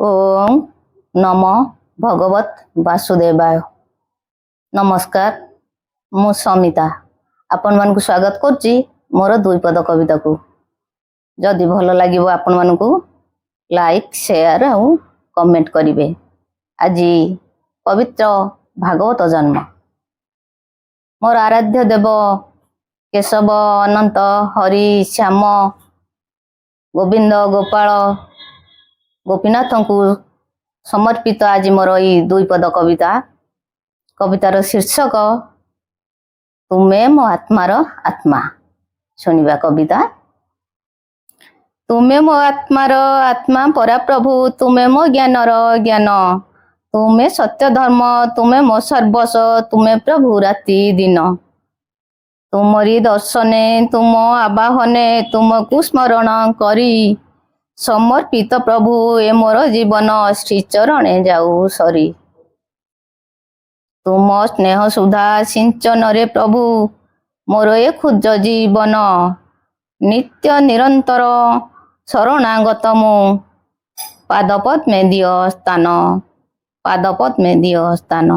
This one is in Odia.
ଓଁ ନମୋ ଭଗବତେ ବାସୁଦେବାୟ। ନମସ୍କାର, ମୁଁ ସମିତା ଆପଣମାନଙ୍କୁ ସ୍ୱାଗତ କରୁଛି ମୋର ଦୁଇ ପଦ କବିତାକୁ। ଯଦି ଭଲ ଲାଗିବ ଆପଣମାନଙ୍କୁ, ଲାଇକ୍, ସେୟାର ଆଉ କମେଣ୍ଟ କରିବେ। ଆଜି ପବିତ୍ର ଭାଗବତ ଜନ୍ମ। ମୋର ଆରାଧ୍ୟ ଦେବ କେଶବ, ଅନନ୍ତ, ହରି, ଶ୍ୟାମ, ଗୋବିନ୍ଦ, ଗୋପାଳ, ଗୋପୀନାଥଙ୍କୁ ସମର୍ପିତ ଆଜି ମୋର ଏଇ ଦୁଇ ପଦ କବିତା। କବିତାର ଶୀର୍ଷକ "ତୁମେ ମୋ ଆତ୍ମାର ଆତ୍ମା"। ଶୁଣିବା କବିତା। ତୁମେ ମୋ ଆତ୍ମାର ଆତ୍ମା ପରା ପ୍ରଭୁ, ତୁମେ ମୋ ଜ୍ଞାନର ଜ୍ଞାନ, ତୁମେ ସତ୍ୟ ଧର୍ମ, ତୁମେ ମୋ ସର୍ବସ୍ୱ, ତୁମେ ପ୍ରଭୁ ରାତି ଦିନ। ତୁମରି ଦର୍ଶନେ, ତୁମ ଆବାହନେ, ତୁମକୁ ସ୍ମରଣ କରି ସମର୍ପିତ ପ୍ରଭୁ ଏ ମୋର ଜୀବନ, ଶ୍ରୀଚରଣେ ଯାଉ ସରି। ତୁମ ସ୍ନେହ ସୁଧା ସିଞ୍ଚନରେ ପ୍ରଭୁ ମୋର ଏ କ୍ଷୁଦ୍ର ଜୀବନ, ନିତ୍ୟ ନିରନ୍ତର ଶରଣାଗତ ମୁଁ, ପାଦ ପଦ୍ମେ ଦିଅ ସ୍ଥାନ, ପାଦ ପଦ୍ମେ ଦିଅ ସ୍ଥାନ।